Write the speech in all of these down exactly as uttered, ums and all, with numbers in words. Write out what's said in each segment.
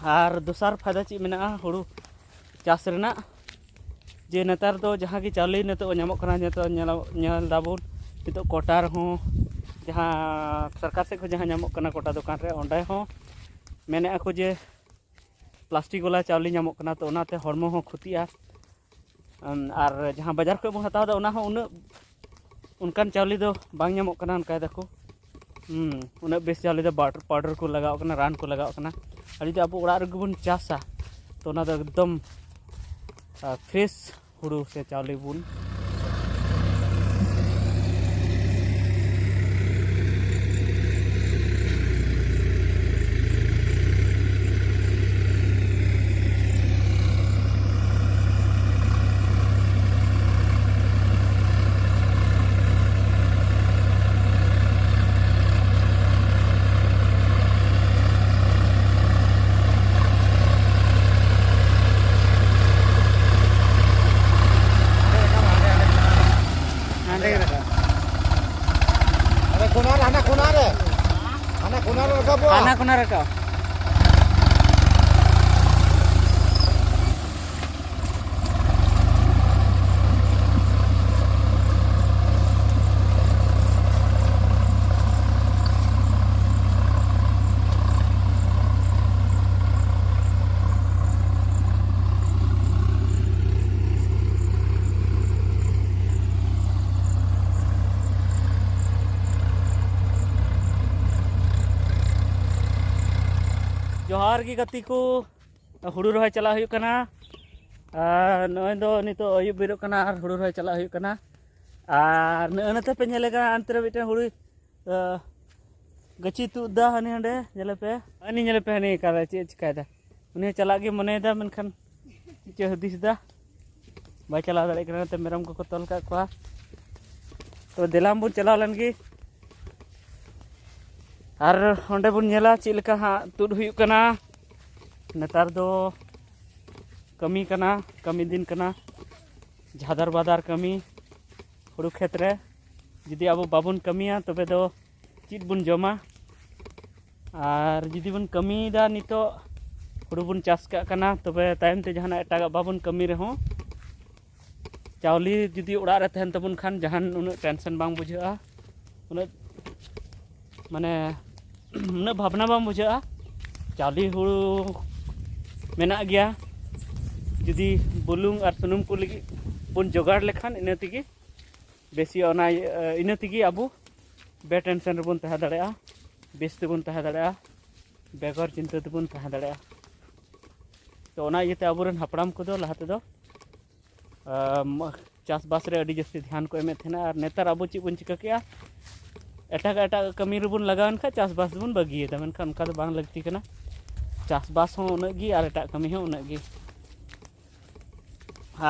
ᱟᱨ ᱫᱚᱥᱟᱨ ᱯᱷᱟᱭᱫᱟ ᱪᱮᱫ ᱢᱮᱱᱟᱜᱼᱟ ᱦᱩᱲᱩ ᱪᱟᱥ ᱨᱮᱱᱟᱜ? ᱡᱮ ᱱᱮᱛᱟᱨ ᱫᱚ ᱡᱟᱦᱟᱸ ᱜᱮ ᱪᱟᱣᱞᱮ ᱱᱤᱛᱚᱜ ᱧᱟᱢᱚᱜ ᱠᱟᱱᱟ, ᱱᱤᱛᱚᱜ ᱧᱮᱞ, ᱧᱮᱞ ᱫᱟᱵᱚᱱ ᱱᱤᱛᱚᱜ ᱠᱚᱴᱟ ᱨᱮᱦᱚᱸ, ᱡᱟᱦᱟᱸ ᱥᱚᱨᱠᱟᱨ ᱥᱮᱫ ᱠᱷᱚᱱ ᱡᱟᱦᱟᱸ ᱧᱟᱢᱚᱜ ᱠᱟᱱᱟ ᱠᱚᱴᱟ ᱫᱚᱠᱟᱱ ᱨᱮ, ᱚᱸᱰᱮ ᱦᱚᱸ ᱢᱮᱱᱮᱫᱼᱟ ᱠᱚ ᱡᱮ ᱯᱞᱟᱥᱴᱤᱠ ᱵᱟᱞᱟ ᱪᱟᱣᱞᱮ ᱧᱟᱢᱚᱜ ᱠᱟᱱᱟ, ᱛᱚ ᱚᱱᱟᱛᱮ ᱦᱚᱲᱢᱚ ᱦᱚᱸ ᱠᱷᱚᱛᱤᱜᱼᱟ᱾ ᱟᱨ ᱡᱟᱦᱟᱸ ᱵᱟᱡᱟᱨ ᱠᱷᱚᱱ ᱵᱚᱱ ᱦᱟᱛᱟᱣ ᱮᱫᱟ, ᱚᱱᱟ ᱦᱚᱸ ᱩᱱᱟᱹᱜ ᱚᱱᱠᱟᱱ ᱪᱟᱣᱞᱮ ᱫᱚ ᱵᱟᱝ ᱧᱟᱢᱚᱜ ᱠᱟᱱᱟ, ᱚᱱᱠᱟᱭ ᱫᱟᱠᱚ᱾ ᱦᱩᱸ, ᱩᱱᱟᱹᱜ ᱵᱮᱥ ᱪᱟᱣᱞᱮ ᱫᱚ ᱯᱟᱣᱰᱟᱨ, ᱯᱟᱣᱰᱟᱨ ᱠᱚ ᱞᱟᱜᱟᱣ ᱠᱟᱱᱟ, ᱨᱟᱱ ᱠᱚ ᱞᱟᱜᱟᱣ ᱠᱟᱱᱟ᱾ ᱟᱨ ᱡᱩᱫᱤ ᱟᱵᱚ ᱚᱲᱟᱜ ᱨᱮᱜᱮ ᱵᱚᱱ ᱪᱟᱥᱟ, ᱛᱚ ᱚᱱᱟ ᱫᱚ ᱮᱠᱫᱚᱢ ᱯᱷᱨᱮᱥ ᱦᱩᱲᱩ ᱥᱮ ᱪᱟᱣᱞᱮ ᱵᱚᱱ ᱦᱟᱸᱰᱮ ᱜᱮ ᱨᱟᱠᱟᱵ᱾ ᱟᱨᱮ ᱠᱳᱱᱟ ᱨᱮ, ᱦᱟᱱᱟ ᱠᱳᱱᱟ ᱨᱮ, ᱦᱟᱱᱟ ᱠᱳᱱᱟ ᱨᱮ ᱨᱟᱠᱟᱵᱚᱜᱼᱟ᱾ ᱦᱟᱱᱟ ᱠᱳᱱᱟ ᱨᱟᱠᱟᱵ᱾ ᱡᱚᱦᱟᱨ ᱜᱮ ᱜᱟᱛᱮ ᱠᱚ, ᱦᱩᱲᱩ ᱨᱚᱦᱚᱭ ᱪᱟᱞᱟᱜ ᱦᱩᱭᱩᱜ ᱠᱟᱱᱟ᱾ ᱟᱨ ᱱᱚᱜᱼᱚᱭ ᱫᱚ ᱱᱤᱛᱚᱜ ᱟᱹᱭᱩᱵ ᱵᱮᱨᱚᱜ ᱠᱟᱱᱟ ᱟᱨ ᱦᱩᱲᱩ ᱨᱚᱦᱚᱭ ᱪᱟᱞᱟᱜ ᱦᱩᱭᱩᱜ ᱠᱟᱱᱟ᱾ ᱟᱨ ᱱᱚᱜᱼᱚᱭ ᱱᱚᱛᱮ ᱯᱮ ᱧᱮᱞᱮ ᱠᱟᱱᱟ, ᱦᱟᱱᱛᱮ ᱨᱮ ᱢᱤᱫᱴᱮᱱ ᱦᱩᱲᱩ ᱜᱟᱹᱪᱷᱤ ᱛᱩᱫ ᱫᱟ, ᱦᱟᱹᱱᱤ ᱦᱟᱸᱰᱮ ᱧᱮᱞᱮ ᱯᱮ, ᱦᱟᱹᱱᱤ ᱧᱮᱞᱮ ᱯᱮ, ᱦᱟᱹᱱᱤ ᱚᱠᱟᱨᱮ ᱪᱮᱫ ᱮ ᱪᱤᱠᱟᱭᱮᱫᱟ? ᱩᱱᱤ ᱦᱚᱸ ᱪᱟᱞᱟᱜ ᱜᱮ ᱢᱚᱱᱮᱭᱮᱫᱟ, ᱢᱮᱱᱠᱷᱟᱱ ᱪᱮᱫ ᱦᱚᱸ ᱦᱩᱫᱤᱥ ᱫᱟ, ᱵᱟᱭ ᱪᱟᱞᱟᱣ ᱫᱟᱲᱮᱭᱟᱜ ᱠᱟᱱᱟ᱾ ᱱᱚᱛᱮ ᱢᱮᱨᱚᱢ ᱠᱚᱠᱚ ᱛᱚᱞ ᱠᱟᱜ ᱠᱚᱣᱟ, ᱛᱚ ᱫᱮᱞᱟ ᱵᱚᱱ ᱪᱟᱞᱟᱣ ᱞᱮᱱ ᱜᱮ᱾ ᱟᱨ ᱚᱸᱰᱮ ᱵᱚᱱ ᱧᱮᱞᱟ ᱪᱮᱫ ᱞᱮᱠᱟ ᱦᱟᱸᱜ ᱛᱩᱫ ᱦᱩᱭᱩᱜ ᱠᱟᱱᱟ᱾ ᱱᱮᱛᱟᱨ ᱫᱚ ᱠᱟᱹᱢᱤ ᱠᱟᱱᱟ, ᱠᱟᱹᱢᱤ ᱫᱤᱱ ᱠᱟᱱᱟ, ᱡᱷᱟᱫᱟᱨ ᱵᱟᱫᱟᱨ ᱠᱟᱹᱢᱤ᱾ ᱦᱩᱲᱩ ᱠᱷᱮᱛ ᱨᱮ ᱡᱩᱫᱤ ᱟᱵᱚ ᱵᱟᱵᱚᱱ ᱠᱟᱹᱢᱤᱭᱟ, ᱛᱚᱵᱮ ᱫᱚ ᱪᱮᱫ ᱵᱚᱱ ᱡᱚᱢᱟ? ᱟᱨ ᱡᱩᱫᱤ ᱵᱚᱱ ᱠᱟᱹᱢᱤᱭᱮᱫᱟ ᱱᱤᱛᱚᱜ, ᱦᱩᱲᱩ ᱵᱚᱱ ᱪᱟᱥ ᱠᱟᱜ ᱠᱟᱱᱟ, ᱛᱚᱵᱮ ᱛᱟᱭᱚᱢ ᱛᱮ ᱡᱟᱦᱟᱱᱟᱜ ᱮᱴᱟᱜᱟᱜ ᱵᱟᱵᱚᱱ ᱠᱟᱹᱢᱤ ᱨᱮᱦᱚᱸ, ᱪᱟᱣᱞᱮ ᱡᱩᱫᱤ ᱚᱲᱟᱜ ᱨᱮ ᱛᱟᱦᱮᱱ ᱛᱟᱵᱚᱱ ᱠᱷᱟᱱ, ᱡᱟᱦᱟᱱ ᱩᱱᱟᱹᱜ ᱴᱮᱱᱥᱚᱱ ᱵᱟᱝ ᱵᱩᱡᱷᱟᱹᱜᱼᱟ, ᱩᱱᱟᱹᱜ ᱢᱟᱱᱮ ᱩᱱᱟᱹᱜ ᱵᱷᱟᱵᱽᱱᱟ ᱵᱟᱝ ᱵᱩᱡᱷᱟᱹᱜᱼᱟ᱾ ᱪᱟᱣᱞᱮ ᱦᱩᱲᱩ ᱢᱮᱱᱟᱜ ᱜᱮᱭᱟ, ᱡᱩᱫᱤ ᱵᱩᱞᱩᱝ ᱟᱨ ᱥᱩᱱᱩᱢ ᱠᱚ ᱞᱟᱹᱜᱤᱫ ᱵᱚᱱ ᱡᱚᱜᱟᱲ ᱞᱮᱠᱷᱟᱱ, ᱤᱱᱟᱹ ᱛᱮᱜᱮ ᱵᱮᱥᱤ ᱚᱱᱟ, ᱤᱱᱟᱹ ᱛᱮᱜᱮ ᱟᱵᱚ ᱵᱮ ᱴᱮᱱᱥᱚᱱ ᱨᱮᱵᱚᱱ ᱛᱟᱦᱮᱸ ᱫᱟᱲᱮᱭᱟᱜᱼᱟ, ᱵᱮᱥ ᱛᱮᱵᱚᱱ ᱛᱟᱦᱮᱸ ᱫᱟᱲᱮᱭᱟᱜᱼᱟ, ᱵᱮᱜᱚᱨ ᱪᱤᱱᱛᱟᱹ ᱛᱮᱵᱚᱱ ᱛᱟᱦᱮᱸ ᱫᱟᱲᱮᱭᱟᱜᱼᱟ᱾ ᱛᱚ, ᱚᱱᱟ ᱤᱭᱟᱹᱛᱮ ᱟᱵᱚᱨᱮᱱ ᱦᱟᱯᱲᱟᱢ ᱠᱚᱫᱚ ᱞᱟᱦᱟ ᱛᱮᱫᱚ, ᱟᱢ, ᱪᱟᱥᱵᱟᱥ ᱨᱮ ᱟᱹᱰᱤ ᱡᱟᱹᱥᱛᱤ ᱫᱷᱮᱭᱟᱱ ᱠᱚ ᱮᱢᱮᱫ ᱛᱟᱦᱮᱱᱟ᱾ ᱟᱨ ᱱᱮᱛᱟᱨ ᱟᱵᱚ ᱪᱮᱫ ᱵᱚᱱ ᱪᱤᱠᱟᱹ ᱠᱮᱜᱼᱟ? ᱮᱴᱟᱜ ᱮᱴᱟᱜ ᱠᱟᱹᱢᱤ ᱨᱮᱵᱚᱱ ᱞᱟᱜᱟᱣᱮᱱ ᱠᱷᱟᱱ ᱪᱟᱥᱵᱟᱥ ᱫᱚᱵᱚᱱ ᱵᱟᱹᱜᱤᱭᱮᱫᱟ, ᱢᱮᱱᱠᱷᱟᱱ ᱚᱱᱠᱟ ᱫᱚ ᱵᱟᱝ ᱞᱟᱹᱠᱛᱤ ᱠᱟᱱᱟ᱾ ᱪᱟᱥᱵᱟᱥ ᱦᱚᱸ ᱩᱱᱟᱹᱜ ᱜᱮ ᱟᱨ ᱮᱴᱟᱜ ᱠᱟᱹᱢᱤ ᱦᱚᱸ ᱩᱱᱟᱹᱜ ᱜᱮ᱾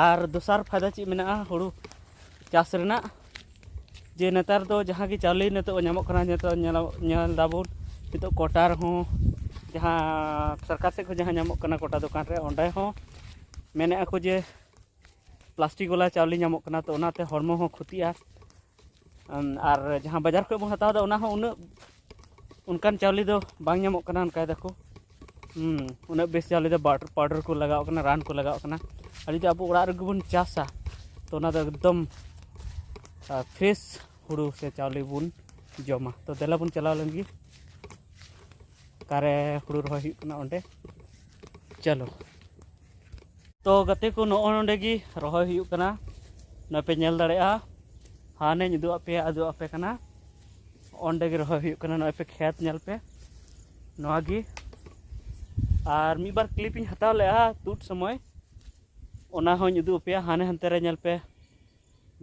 ᱟᱨ ᱫᱚᱥᱟᱨ ᱯᱷᱟᱭᱫᱟ ᱪᱮᱫ ᱢᱮᱱᱟᱜᱼᱟ ᱦᱩᱲᱩ ᱪᱟᱥ ᱨᱮᱱᱟᱜ? ᱡᱮ ᱱᱮᱛᱟᱨ ᱫᱚ ᱡᱟᱦᱟᱸ ᱜᱮ ᱪᱟᱣᱞᱮ ᱱᱤᱛᱚᱜ ᱧᱟᱢᱚᱜ ᱠᱟᱱᱟ, ᱱᱤᱛᱚᱜ ᱧᱮᱞ, ᱧᱮᱞ ᱫᱟᱵᱚᱱ ᱱᱤᱛᱚᱜ ᱠᱚᱴᱟ ᱨᱮᱦᱚᱸ, ᱡᱟᱦᱟᱸ ᱥᱚᱨᱠᱟᱨ ᱥᱮᱫ ᱠᱷᱚᱱ ᱡᱟᱦᱟᱸ ᱧᱟᱢᱚᱜ ᱠᱟᱱᱟ ᱠᱚᱴᱟ ᱫᱚᱠᱟᱱ ᱨᱮ, ᱚᱸᱰᱮ ᱦᱚᱸ ᱢᱮᱱᱮᱫᱼᱟ ᱠᱚ ᱡᱮ ᱯᱞᱟᱥᱴᱤᱠ ᱵᱟᱞᱟ ᱪᱟᱣᱞᱮ ᱧᱟᱢᱚᱜ ᱠᱟᱱᱟ, ᱛᱚ ᱚᱱᱟᱛᱮ ᱦᱚᱲᱢᱚ ᱦᱚᱸ ᱠᱷᱚᱛᱤᱜᱼᱟ᱾ ᱟᱨ ᱡᱟᱦᱟᱸ ᱵᱟᱡᱟᱨ ᱠᱷᱚᱱ ᱵᱚᱱ ᱦᱟᱛᱟᱣ ᱮᱫᱟ, ᱚᱱᱟ ᱦᱚᱸ ᱩᱱᱟᱹᱜ ᱚᱱᱠᱟᱱ ᱪᱟᱣᱞᱮ ᱫᱚ ᱵᱟᱝ ᱧᱟᱢᱚᱜ ᱠᱟᱱᱟ, ᱚᱱᱠᱟᱭ ᱫᱟᱠᱚ᱾ ᱦᱩᱸ, ᱩᱱᱟᱹᱜ ᱵᱮᱥ ᱪᱟᱣᱞᱮ ᱫᱚ ᱵᱟᱴ-, ᱯᱟᱣᱰᱟᱨ ᱠᱚ ᱞᱟᱜᱟᱣ ᱠᱟᱱᱟ, ᱨᱟᱱ ᱠᱚ ᱞᱟᱜᱟᱣ ᱠᱟᱱᱟ᱾ ᱟᱨ ᱡᱩᱫᱤ ᱟᱵᱚ ᱚᱲᱟᱜ ᱨᱮᱜᱮ ᱵᱚᱱ ᱪᱟᱥᱟ, ᱛᱚ ᱚᱱᱟ ᱫᱚ ᱮᱠᱫᱚᱢ, ᱟ, ᱯᱷᱨᱮᱥ ᱦᱩᱲᱩ ᱥᱮ ᱪᱟᱣᱞᱮ ᱵᱚᱱ ᱡᱚᱢᱟ᱾ ᱛᱚ ᱫᱮᱞᱟ ᱵᱚᱱ ᱪᱟᱞᱟᱣ ᱞᱮᱱ ᱜᱮ, ᱚᱠᱟᱨᱮ ᱦᱩᱲᱩ ᱨᱚᱦᱚᱭ ᱦᱩᱭᱩᱜ ᱠᱟᱱᱟ ᱚᱸᱰᱮ᱾ ᱪᱚᱞᱚ᱾ ᱛᱚ ᱜᱟᱛᱮ ᱠᱚ, ᱱᱚᱜᱼᱚ ᱱᱚᱸᱰᱮ ᱜᱮ ᱨᱚᱦᱚᱭ ᱦᱩᱭᱩᱜ ᱠᱟᱱᱟ, ᱱᱚᱜᱼᱚᱭ ᱯᱮ ᱧᱮᱞ ᱫᱟᱲᱮᱭᱟᱜᱼᱟ᱾ ᱦᱟᱱᱮᱧ ᱩᱫᱩᱜ ᱟᱯᱮᱭᱟ, ᱩᱫᱩᱜ ᱟᱯᱮ ᱠᱟᱱᱟ, ᱚᱸᱰᱮ ᱜᱮ ᱨᱚᱦᱚᱭ ᱦᱩᱭᱩᱜ ᱠᱟᱱᱟ᱾ ᱱᱚᱜᱼᱚᱭ ᱯᱮ ᱠᱷᱮᱛ ᱧᱮᱞ ᱯᱮ, ᱱᱚᱣᱟ ᱜᱮ᱾ ᱟᱨ ᱢᱤᱫ ᱵᱟᱨ ᱠᱞᱤᱯ ᱤᱧ ᱦᱟᱛᱟᱣ ᱞᱮᱜᱼᱟ ᱛᱩᱫ ᱥᱚᱢᱚᱭ, ᱚᱱᱟ ᱦᱚᱸᱧ ᱩᱫᱩᱜ ᱟᱯᱮᱭᱟ᱾ ᱦᱟᱱᱮ ᱦᱟᱱᱛᱮ ᱨᱮ ᱧᱮᱞ ᱯᱮ,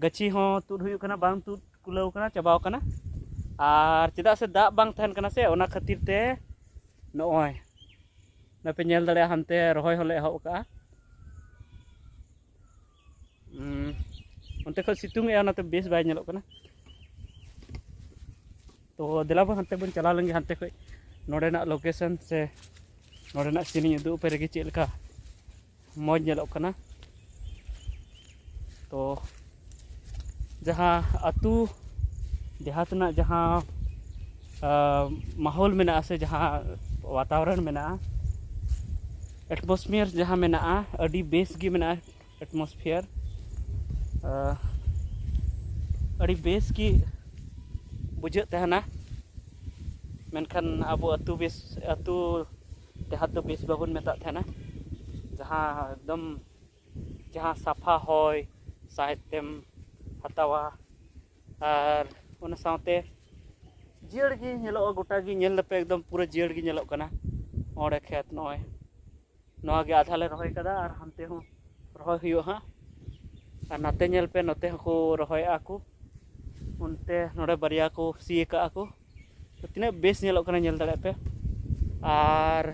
ᱜᱟᱹᱪᱷᱤ ᱦᱚᱸ ᱛᱩᱫ ᱦᱩᱭᱩᱜ ᱠᱟᱱᱟ, ᱵᱟᱝ ᱛᱩᱫ ᱠᱩᱞᱟᱹᱣ ᱠᱟᱱᱟ, ᱪᱟᱵᱟᱣ ᱠᱟᱱᱟ᱾ ᱟᱨ ᱪᱮᱫᱟᱜ ᱥᱮ ᱫᱟᱜ ᱵᱟᱝ ᱛᱟᱦᱮᱱ ᱠᱟᱱᱟ ᱥᱮ, ᱚᱱᱟ ᱠᱷᱟᱹᱛᱤᱨ ᱛᱮ ᱱᱚᱜᱼᱚᱭ ᱱᱚᱜᱼᱚᱭ ᱯᱮ ᱧᱮᱞ ᱫᱟᱲᱮᱭᱟᱜᱼᱟ, ᱦᱟᱱᱛᱮ ᱨᱚᱦᱚᱭ ᱦᱚᱸᱞᱮ ᱮᱦᱚᱵ ᱟᱠᱟᱜᱼᱟ᱾ ᱩᱸ, ᱚᱱᱛᱮ ᱠᱷᱚᱱ ᱥᱤᱛᱩᱝ ᱮᱜᱼᱟ, ᱚᱱᱟᱛᱮ ᱵᱮᱥ ᱵᱟᱭ ᱧᱮᱞᱚᱜ ᱠᱟᱱᱟ᱾ ᱛᱚ ᱫᱮᱞᱟ ᱵᱚᱱ ᱦᱟᱱᱛᱮ ᱵᱚᱱ ᱪᱟᱞᱟᱣ ᱞᱮᱱ ᱜᱮ, ᱦᱟᱱᱛᱮ ᱠᱷᱚᱱ ᱱᱚᱰᱮᱱᱟᱜ ᱞᱳᱠᱮᱥᱚᱱ ᱥᱮ ᱱᱚᱰᱮᱱᱟᱜ ᱥᱤᱱ ᱤᱧ ᱩᱫᱩᱜ ᱟᱯᱮ ᱨᱮᱜᱮ ᱪᱮᱫ ᱞᱮᱠᱟ ᱢᱚᱡᱽ ᱧᱮᱞᱚᱜ ᱠᱟᱱᱟ᱾ ᱛᱚ ᱡᱟᱦᱟᱸ ᱟᱹᱛᱩ ᱫᱮᱦᱟᱛ ᱨᱮᱱᱟᱜ ᱡᱟᱦᱟᱸ, ᱟ, ᱢᱟᱦᱚᱞ ᱢᱮᱱᱟᱜᱼᱟ ᱥᱮ ᱡᱟᱦᱟᱸ ᱵᱟᱛᱟᱵᱚᱨᱚᱱ ᱢᱮᱱᱟᱜᱼᱟ, ᱮᱴᱢᱚᱥᱯᱷᱤᱭᱟᱨ ᱡᱟᱦᱟᱸ ᱢᱮᱱᱟᱜᱼᱟ, ᱟᱹᱰᱤ ᱵᱮᱥ ᱜᱮ ᱢᱮᱱᱟᱜᱼᱟ ᱮᱴᱢᱚᱥᱯᱷᱤᱭᱟᱨ᱾ ᱟᱹᱰᱤ ᱵᱮᱥ ᱜᱮ ᱵᱩᱡᱷᱟᱹᱜ ᱛᱟᱦᱮᱱᱟ᱾ ᱢᱮᱱᱠᱷᱟᱱ ᱟᱵᱚ ᱟᱹᱛᱩ ᱵᱮᱥ, ᱟᱹᱛᱩ ᱰᱤᱦᱟᱹᱛ ᱫᱚ ᱵᱮᱥ ᱵᱟᱵᱚᱱ ᱢᱮᱛᱟᱜ ᱛᱟᱦᱮᱱᱟ᱾ ᱡᱟᱦᱟᱸ ᱮᱠᱫᱚᱢ, ᱡᱟᱦᱟᱸ ᱥᱟᱯᱷᱟ ᱦᱚᱭ ᱥᱟᱦᱮᱫ ᱛᱮᱢ ᱦᱟᱛᱟᱣᱟ, ᱟᱨ ᱚᱱᱟ ᱥᱟᱶᱛᱮ ᱡᱤᱭᱟᱹᱲ ᱜᱮ ᱧᱮᱞᱚᱜᱼᱟ, ᱜᱚᱴᱟ ᱜᱮ ᱧᱮᱞ ᱫᱟᱯᱮ ᱮᱠᱫᱚᱢ ᱯᱩᱨᱟᱹ ᱡᱤᱭᱟᱹᱲ ᱜᱮ ᱧᱮᱞᱚᱜ ᱠᱟᱱᱟ᱾ ᱚᱸᱰᱮ ᱠᱷᱮᱛ, ᱱᱚᱜᱼᱚᱭ ᱱᱚᱣᱟ ᱜᱮ ᱟᱫᱷᱟ ᱞᱮ ᱨᱚᱦᱚᱭ ᱠᱟᱫᱟ, ᱟᱨ ᱦᱟᱱᱛᱮ ᱦᱚᱸ ᱨᱚᱦᱚᱭ ᱦᱩᱭᱩᱜᱼᱟ ᱦᱟᱸᱜ᱾ ᱟᱨ ᱱᱟᱛᱮ ᱧᱮᱞ ᱯᱮ, ᱱᱚᱛᱮ ᱦᱚᱸᱠᱚ ᱨᱚᱦᱚᱭᱮᱫᱼᱟ ᱠᱚ, ᱚᱱᱛᱮ ᱱᱚᱰᱮ ᱵᱟᱨᱭᱟ ᱠᱚ ᱥᱤ ᱟᱠᱟᱫᱼᱟ ᱠᱚ᱾ ᱛᱚ ᱛᱤᱱᱟᱹᱜ ᱵᱮᱥ ᱧᱮᱞᱚᱜ ᱠᱟᱱᱟ, ᱧᱮᱞ ᱫᱟᱲᱮᱭᱟᱜ ᱯᱮ᱾ ᱟᱨ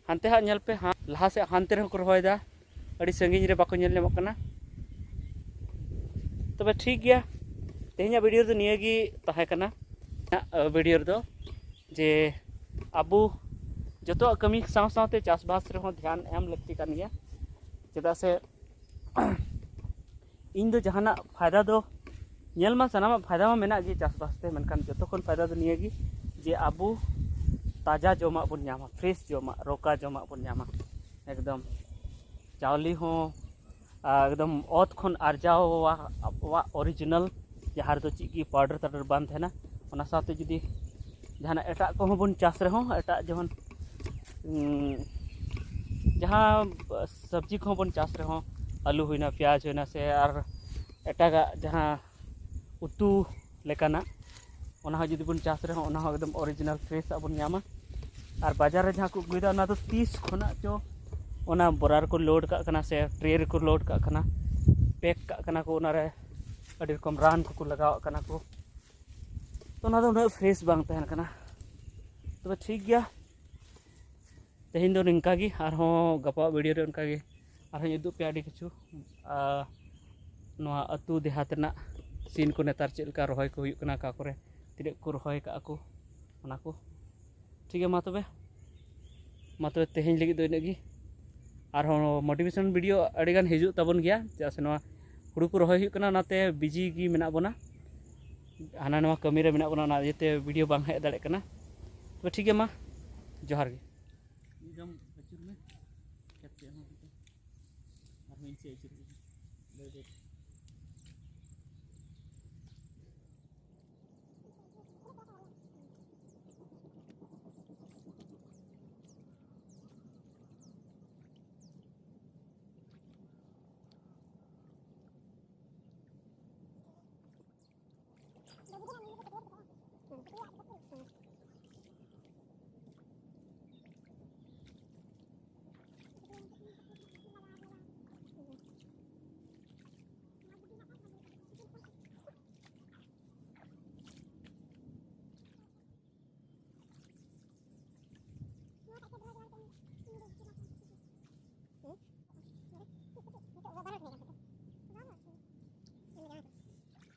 ᱦᱟᱱᱛᱮ ᱦᱟᱸᱜ ᱧᱮᱞ ᱯᱮ ᱦᱟᱸᱜ, ᱞᱟᱦᱟ ᱥᱮᱫ ᱦᱟᱱᱛᱮ ᱨᱮᱦᱚᱸ ᱠᱚ ᱨᱚᱦᱚᱭᱮᱫᱟ, ᱟᱹᱰᱤ ᱥᱟᱺᱜᱤᱧ ᱨᱮ ᱵᱟᱠᱚ ᱧᱮᱞ ᱧᱟᱢᱚᱜ ᱠᱟᱱᱟ᱾ ᱛᱚᱵᱮ ᱴᱷᱤᱠ ᱜᱮᱭᱟ, ᱛᱮᱦᱮᱧᱟᱜ ᱵᱷᱤᱰᱤᱭᱳ ᱫᱚ ᱱᱤᱭᱟᱹ ᱜᱮ ᱛᱟᱦᱮᱸ ᱠᱟᱱᱟ᱾ ᱵᱷᱤᱰᱤᱭᱳ ᱨᱮᱫᱚ ᱡᱮ ᱟᱵᱚ ᱡᱚᱛᱚᱣᱟᱜ ᱠᱟᱹᱢᱤ ᱥᱟᱶ ᱥᱟᱶᱛᱮ ᱪᱟᱥᱵᱟᱥ ᱨᱮᱦᱚᱸ ᱫᱷᱮᱭᱟᱱ ᱮᱢ ᱞᱟᱹᱠᱛᱤ ᱠᱟᱱ ᱜᱮᱭᱟ᱾ ᱪᱮᱫᱟᱜ ᱥᱮ ᱤᱧ ᱫᱚ ᱡᱟᱦᱟᱱᱟᱜ ᱯᱷᱟᱭᱫᱟ ᱫᱚ, ᱧᱮᱞ ᱢᱟ ᱥᱟᱱᱟᱢᱟᱜ ᱯᱷᱟᱭᱫᱟ ᱢᱟ ᱢᱮᱱᱟᱜ ᱜᱮ ᱪᱟᱥᱵᱟᱥ ᱛᱮ, ᱢᱮᱱᱠᱷᱟᱱ ᱡᱚᱛᱚ ᱠᱷᱚᱱ ᱯᱷᱟᱭᱫᱟ ᱫᱚ ᱱᱤᱭᱟᱹ ᱜᱮ ᱡᱮ ᱟᱵᱚ ᱛᱟᱡᱟ ᱡᱚᱢᱟᱜ ᱵᱚᱱ ᱧᱟᱢᱟ, ᱯᱷᱨᱮᱥ ᱡᱚᱢᱟᱜ, ᱨᱚᱠᱟ ᱡᱚᱢᱟᱜ ᱵᱚᱱ ᱧᱟᱢᱟ᱾ ᱮᱠᱫᱚᱢ ᱪᱟᱣᱞᱮ ᱦᱚᱸ, ᱟᱨ ᱮᱠᱫᱚᱢ ᱚᱛ ᱠᱷᱚᱱ ᱟᱨᱡᱟᱣᱟᱜ ᱚᱨᱤᱡᱤᱱᱟᱞ, ᱡᱟᱦᱟᱸ ᱨᱮᱫᱚ ᱪᱮᱫ ᱜᱮ ᱯᱟᱣᱰᱟᱨ ᱴᱟᱣᱰᱟᱨ ᱵᱟᱝ ᱛᱟᱦᱮᱱᱟ᱾ ᱚᱱᱟ ᱥᱟᱶᱛᱮ ᱡᱩᱫᱤ ᱡᱟᱦᱟᱱᱟᱜ ᱮᱴᱟᱜ ᱠᱚᱦᱚᱸ ᱵᱚᱱ ᱪᱟᱥ ᱨᱮᱦᱚᱸ, ᱮᱴᱟᱜ ᱡᱮᱢᱚᱱ, ᱩᱸ, ᱡᱟᱦᱟᱸ ᱥᱚᱵᱽᱡᱤ ᱠᱚᱦᱚᱸ ᱵᱚᱱ ᱪᱟᱥ ᱨᱮᱦᱚᱸ, ᱟᱹᱞᱩ ᱦᱩᱭᱱᱟ, ᱯᱮᱸᱭᱟᱡᱽ ᱦᱩᱭᱱᱟ, ᱥᱮ ᱟᱨ ᱮᱴᱟᱜᱟᱜ ᱡᱟᱦᱟᱸ ᱩᱛᱩ ᱞᱮᱠᱟᱱᱟᱜ, ᱚᱱᱟ ᱦᱚᱸ ᱡᱩᱫᱤ ᱵᱚᱱ ᱪᱟᱥ ᱨᱮᱦᱚᱸ, ᱚᱱᱟ ᱦᱚᱸ ᱮᱠᱫᱚᱢ ᱚᱨᱤᱡᱤᱱᱟᱞ ᱯᱷᱨᱮᱥ ᱟᱜ ᱵᱚᱱ ᱧᱟᱢᱟ᱾ ᱟᱨ ᱵᱟᱡᱟᱨ ᱨᱮ ᱡᱟᱦᱟᱸ ᱠᱚ ᱟᱹᱜᱩᱭᱮᱫᱟ, ᱚᱱᱟ ᱫᱚ ᱛᱤᱥ ᱠᱷᱚᱱᱟᱜ ᱪᱚ ᱚᱱᱟ ᱵᱚᱨᱟ ᱨᱮᱠᱚ ᱞᱳᱰ ᱠᱟᱜ ᱠᱟᱱᱟ ᱥᱮ ᱴᱨᱮ ᱨᱮᱠᱚ ᱞᱳᱰ ᱠᱟᱜ ᱠᱟᱱᱟ, ᱯᱮᱠ ᱠᱟᱜ ᱠᱟᱱᱟ ᱠᱚ, ᱚᱱᱟᱨᱮ ᱟᱹᱰᱤ ᱨᱚᱠᱚᱢ ᱨᱟᱱ ᱠᱚᱠᱚ ᱞᱟᱜᱟᱣᱟᱜ ᱠᱟᱱᱟ ᱠᱚ᱾ ᱛᱚ ᱚᱱᱟ ᱫᱚ ᱩᱱᱟᱹᱜ ᱯᱷᱨᱮᱥ ᱵᱟᱝ ᱛᱟᱦᱮᱱ ᱠᱟᱱᱟ᱾ ᱛᱚᱵᱮ ᱴᱷᱤᱠ ᱜᱮᱭᱟ, ᱛᱮᱦᱮᱧ ᱫᱚ ᱱᱤᱝᱠᱟ ᱜᱮ, ᱟᱨᱦᱚᱸ ᱜᱟᱯᱟ ᱵᱷᱤᱰᱤᱭᱳ ᱨᱮ ᱚᱱᱠᱟ ᱜᱮ ᱟᱨᱦᱚᱸᱧ ᱩᱫᱩᱜ ᱯᱮᱭᱟ ᱟᱹᱰᱤ ᱠᱤᱪᱷᱩ᱾ ᱟᱨ ᱱᱚᱣᱟ ᱟᱹᱛᱩ ᱫᱮᱦᱟᱛ ᱨᱮᱱᱟᱜ ᱥᱤᱱ ᱠᱚ, ᱱᱮᱛᱟᱨ ᱪᱮᱫ ᱞᱮᱠᱟ ᱨᱚᱦᱚᱭ ᱠᱚ ᱦᱩᱭᱩᱜ ᱠᱟᱱᱟ, ᱚᱠᱟ ᱠᱚᱨᱮ ᱛᱤᱱᱟᱹᱜ ᱠᱚ ᱨᱚᱦᱚᱭ ᱠᱟᱜᱼᱟ ᱠᱚ, ᱚᱱᱟ ᱠᱚ᱾ ᱴᱷᱤᱠ ᱜᱮᱭᱟ, ᱢᱟ ᱛᱚᱵᱮ, ᱢᱟ ᱛᱚᱵᱮ ᱛᱮᱦᱮᱧ ᱞᱟᱹᱜᱤᱫ ᱫᱚ ᱤᱱᱟᱹᱜ ᱜᱮ᱾ ᱟᱨᱦᱚᱸ ᱢᱳᱴᱤᱵᱷᱮᱥᱚᱱ ᱵᱷᱤᱰᱤᱭᱳ ᱟᱹᱰᱤᱜᱟᱱ ᱦᱤᱡᱩᱜ ᱛᱟᱵᱚᱱ ᱜᱮᱭᱟ, ᱪᱮᱫᱟᱜ ᱥᱮ ᱱᱚᱣᱟ ᱦᱩᱲᱩ ᱠᱚ ᱨᱚᱦᱚᱭ ᱦᱩᱭᱩᱜ ᱠᱟᱱᱟ, ᱚᱱᱟᱛᱮ ᱵᱤᱡᱤ ᱜᱮ ᱢᱮᱱᱟᱜ ᱵᱚᱱᱟ, ᱦᱟᱱᱟ ᱱᱚᱣᱟ ᱠᱟᱹᱢᱤ ᱨᱮ ᱢᱮᱱᱟᱜ ᱵᱚᱱᱟ, ᱚᱱᱟ ᱤᱭᱟᱹᱛᱮ ᱵᱷᱤᱰᱤᱭᱳ ᱵᱟᱝ ᱦᱮᱡ ᱫᱟᱲᱮᱭᱟᱜ ᱠᱟᱱᱟ᱾ ᱛᱚᱵᱮ ᱴᱷᱤᱠ ᱜᱮᱭᱟ, ᱢᱟ ᱡᱚᱦᱟᱨ ᱜᱮ᱾ ᱠᱷᱮᱛ ᱥᱮᱫ ᱦᱚᱸ ᱚᱱᱛᱮ᱾ ᱟᱨᱦᱚᱸ ᱤᱧ ᱥᱮᱫ ᱟᱹᱪᱩᱨ ᱠᱮᱫᱟ᱾ ᱵᱟᱹᱭ ᱵᱟᱹᱭ ᱛᱮ᱾